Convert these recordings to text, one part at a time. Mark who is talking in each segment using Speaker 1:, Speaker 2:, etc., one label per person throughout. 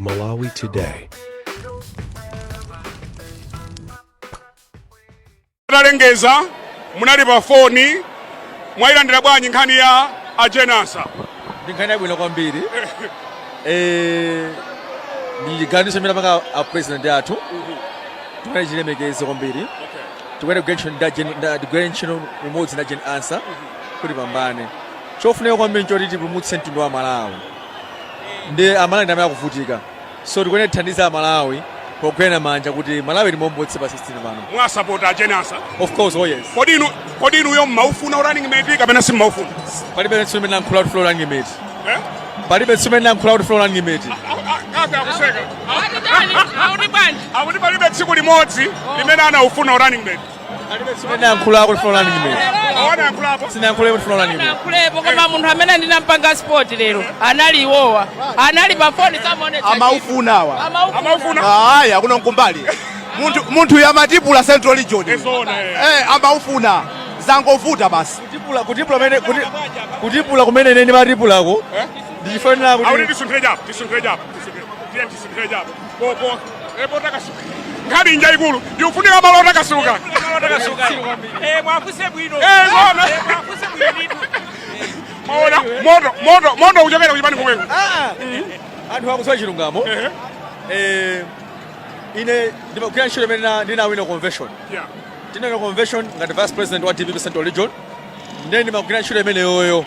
Speaker 1: Malawi Today.
Speaker 2: Talengeza munali pa foni, mwayilandira bwanji nkhani ya a Jane Ansah?
Speaker 3: Ndi nkhani yabwino kwambiri. Ndi chiganizo chimene apanga a president athu, tikuyenera tichilemekeze kwambiri. Tikuyenera kugwira ntchito ndi a Jane- tigwire ntchito limodzi ndi a Jane Ansah kuti tipambane. Chofunika kwambiri nchoti tipulumutse mtundu wa Malawi, ndi Amalawi ndi amene akuvutika, so tikuyenera tithandize Amalawi pogwirana manja kuti Malawi timuombotse pa 16 pano.
Speaker 2: Mwasapota a Jane Ansah?
Speaker 3: Of course, oh yes.
Speaker 2: Kodi inuyo mmaufuna running mate kapena simmaufuna?
Speaker 3: Palibe tsiku limene ndayankhula kuti ndifuna running mate.
Speaker 2: Eh?
Speaker 3: Palibe tsiku limene ndayankhula kuti ndifuna running mate.
Speaker 2: Kape akuseka.
Speaker 4: Akuti bwanji?
Speaker 2: Akuti palibe tsiku limodzi limene anaufuna running mate.
Speaker 3: Palibe tsiku limene ndayankhula kuti ndifuna running mate.
Speaker 2: Anayankhulapo?
Speaker 3: Sinayankhule kuti ndifuna running mate.
Speaker 4: Nakulepo, koma munthu amene ndinampanga support lero anali iwowa, anali pa foni, samaonetsa.
Speaker 5: Amaufunawa.
Speaker 2: Amaufuna.
Speaker 5: Aya, kuno nkumbali munthu uyu amatipula Central Region.
Speaker 2: Ezona, eh.
Speaker 5: Eh, amaufuna, zangovuta basi.
Speaker 3: Kutipula kumene ine ndimatipulako ndichifanira
Speaker 2: Akuti
Speaker 3: kuti
Speaker 2: tisunthire chapo, tisunthire chapo, tiye tisunthire chapo po po takasuka. Nkhani njaikulu, ndikufunika malo otakasuka.
Speaker 6: Eh, mwafuse bwino.
Speaker 2: Eh, zona.
Speaker 6: Eh, mwafuse bwino ndithu.
Speaker 2: Maona moto, moto, moto kuchokera kuchipani komweko.
Speaker 3: Ah, anthu akudziwa chilungamo. Ine ndimagwira ntchito imene ndinawina convention. Tinawina convention ngati vice president wa DPP Central Region, ndiye ndimagwira ntchito imeneyoyo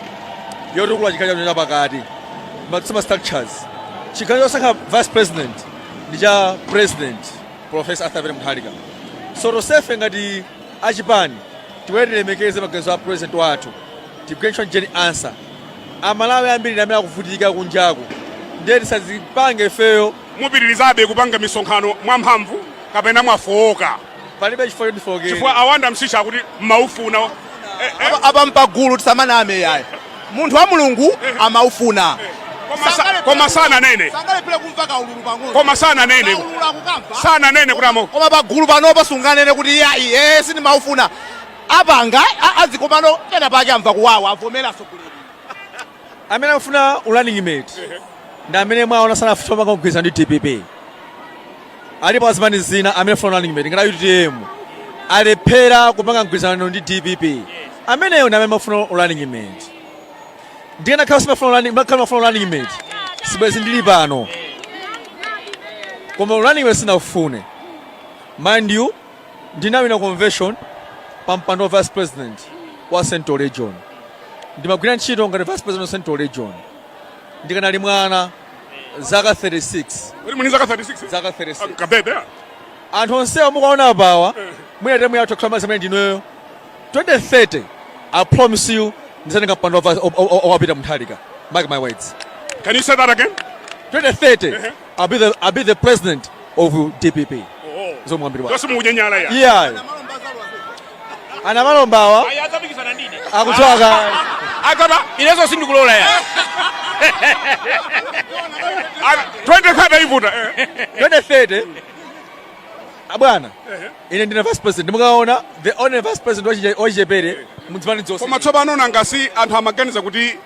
Speaker 3: yotukula chigawo cha pakati, maximum structures. Chigawo chosankha vice president ndi cha President Professor Arthur Peter Mutharika, so tonsefe ngati achipani tiwere tilemekeze maganizo a president wathu, tigwire ntchito Jane Ansah. Amalawi ambiri ndi amene akuvutika kunjaku, ndiye tisazipange ifeyo.
Speaker 2: Mupitirizabe kupanga misonkhano mwamphamvu kapena mwafowoka?
Speaker 3: Palibe chifukwa choti ndifowokere.
Speaker 2: Chifukwa a Wanda Msisha akuti mmaufuna.
Speaker 5: Apa mpagulu, tisamaname yayi, munthu wa Mulungu amaufuna.
Speaker 2: Koma sananene.
Speaker 5: Sangalephere kumva kaululu pang'ono.
Speaker 2: Koma sananene.
Speaker 5: Kaululu akukamva.
Speaker 2: Sananene kuti
Speaker 5: Koma pagulu panopa sunganene kuti yayi, sindimaufuna. Apanga azikomano pena pake amva kuwawa, avomera atsogoleri.
Speaker 3: Amene akufuna running mate ndi amene mwaona sanafuna kupanga mgwirizano ndi DPP. Alipo azipani zina amene afuna running mate ngati UTM, alephera kupanga mgwirizano ndi DPP. Ameneyo ndi amene amafuna running mate. Ndikanakhala simafuna running, makhala mafuna running mate, sibwezi ndili pano. Koma running mate sinafune. Mind you, ndinawina convention pa mpando wa vice president wa Central Region. Ndimagwira ntchito ngati vice president wa Central Region ndikanali mwana, zaka 36.
Speaker 2: Uli muni zaka 36?
Speaker 3: Zaka 36.
Speaker 2: Kabebe.
Speaker 3: Anthu onsewa mukaona apawa, mwina temu yathu kukhala zamene ndinuyo. 2030, I promise you, ndizatenga mpando wa Peter Mutharika. Mark my words.
Speaker 2: Can you say that again?
Speaker 3: 2030, I'll be the president of DPP. Zomwe mwambiri wa
Speaker 2: Zonse mukunyenyala ya.
Speaker 3: Yeah, anamalombawa
Speaker 6: Ayi, adzapikisana ndine.
Speaker 3: Akuchoka.
Speaker 2: Akaba
Speaker 6: Inezo sindikulola ya.
Speaker 2: 2030 ivuta.
Speaker 3: 2030, abwana, ine ndine vice president. Mukaona, the only vice president wachichepere mudzipani zonse.
Speaker 2: Koma tsopano nangasi anthu amaganiza kuti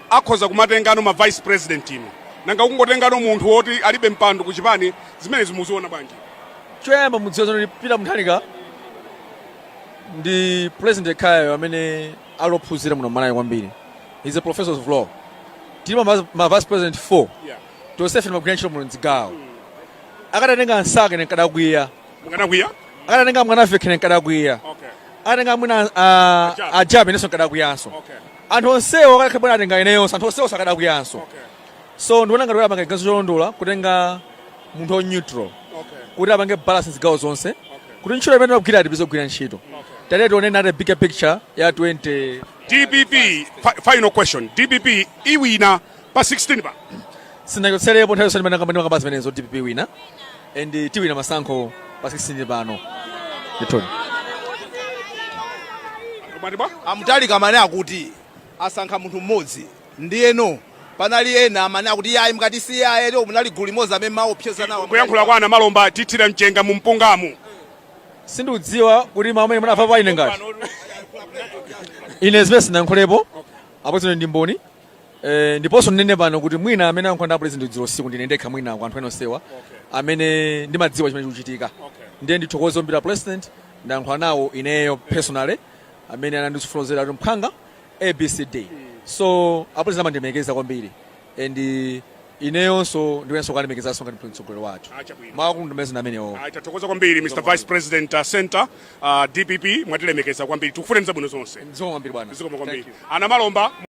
Speaker 2: akhoza kumatengano ma vice president inu, nanga kungotengano munthu woti alibe mpando kuchipani, zimene zimuziona bwanji?
Speaker 3: Choyamba mudziwa zoti Peter Mutharika ndi president yekhayo amene alophunzira muno Malawi kwambiri. He's a professor of law. Tili ma vice president 4. Tonsefe timagwira ntchito muno mzigawo. Akadatenga Msaka, ine nkadakwiya.
Speaker 2: Mukanakwiya?
Speaker 3: Akadatenga Mwanamvekha, ine nkadakwiya. Akatenga mwina
Speaker 2: Ajabe.
Speaker 3: Ajabe, inenso nkadakwiyanso. Anthu onsewo akakhala bwana atenga ineyonso, anthu onsewo sakadakwiyanso. So ndikuona ngati apanga chiganizo cholondola kutenga munthu wa neutral kuti apange balance zigawo zonse, kuti ntchito imene tikugwira tipeze kugwira ntchito. Tate tione nate bigger picture ya 20.
Speaker 2: DPP, final question, DPP iwina pa 16 pa?
Speaker 3: Sinachotserepo nthawi yonse ndimakamba zimenezo. DPP wina and tiwina masankho pa 16 pano, ndithudi.
Speaker 2: Mwati bwa?
Speaker 5: A Mutharika amene akuti asankha munthu mmodzi, ndiyeno panali ena amene akuti yayi, mukati siyaye leo, munali gulu limodzi amene maopseza nawo.
Speaker 2: Kuyankhula kwa Anamalomba, tithira mchenga mu mpungamu.
Speaker 3: Sindikudziwa kuti mawu amene munamva pa ine, ngati ine zimene sinayankhulepo apo, zino ndi mboni. Ndiponso ndinene pano kuti mwina amene ayankhula ndi president dzulo usiku ndine ndekha, mwina kwa anthu ena onsewa amene ndimadziwa chimene chikuchitika. Ndiye ndithokoze kwambiri president, ndayankhula nawo ineyo personally, amene anandifotokozera kuti mphanga ABCD. So a president amandilemekeza kwambiri and ineyonso ndiwenso kalemekezanso ngati mtsogoleri wathu.
Speaker 2: Ah, chabwino.
Speaker 3: Mawu ndimene amenewo.
Speaker 2: Ayi, tathokoza kwambiri, Mr Vice President, center DPP, mwatilemekeza kwambiri. Tikufuneni zabwino zonse.
Speaker 3: Zikomo kwambiri, bwana.
Speaker 2: Zikomo kwambiri.
Speaker 3: Thank you.
Speaker 2: Ana Malomba.